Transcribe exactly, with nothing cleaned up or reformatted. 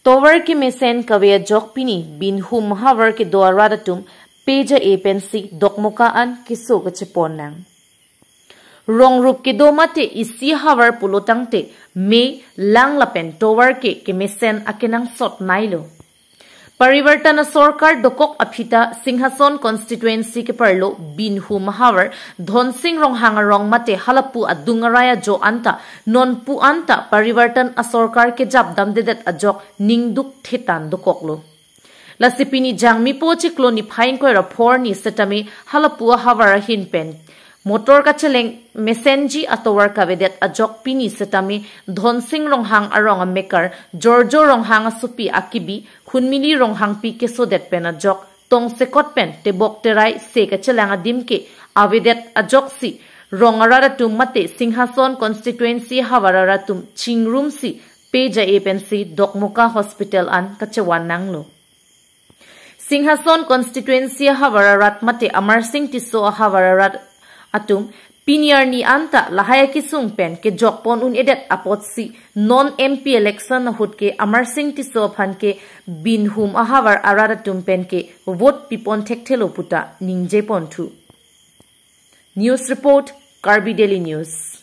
Tovar kemesen kave ajok pini Binhum ahavar kedo arat atum peja-e pensi Dokmoka an keso kachepon nang. Rong rup kedo mate isi ahavar pulo tangte me, lang lapen tovar ke kemesen akenangsot nailo. Parivartan asorkar dokok aphi ta Singhason constituency keparlo Binhum ahavar Dhonsing Ronghang arong mate halapu adung arai ajo anta nonpu anta Parivartan asorkar kejapdamdedet ajok ningduk thetan dokoklo. Lasi pini Jangmipo chiklo niphai ingkoi ra phongo arni setame halapu ahavar ahin pen motor kacheleng mesenji atovar kavedet ajok pini setame Dhonsing Ronghang arong amekar Jorjo Ronghang asopi akibi Hunmili Ronghangpi kesodet pen ajok tongsekot pen tebok terai se kachelang adim ke avedet ajoksi rong arat atum mate Singhason constituency ahavar arat atum chingrumsi peja-e pensi Dokmoka hospital an kachevan nanglo. Singhason constituency ahavar arat mate Amarsing Tisso ahavar arat atum pini arni anta lahai akesung pen kejokpon un-edet apotsi non M P election ahut ke Amarsing Tisso aphan ke Binhum ahavar arat atum pen ke vote pipon thekthelo puta ningjeponthu. News report, Karbi Daily News.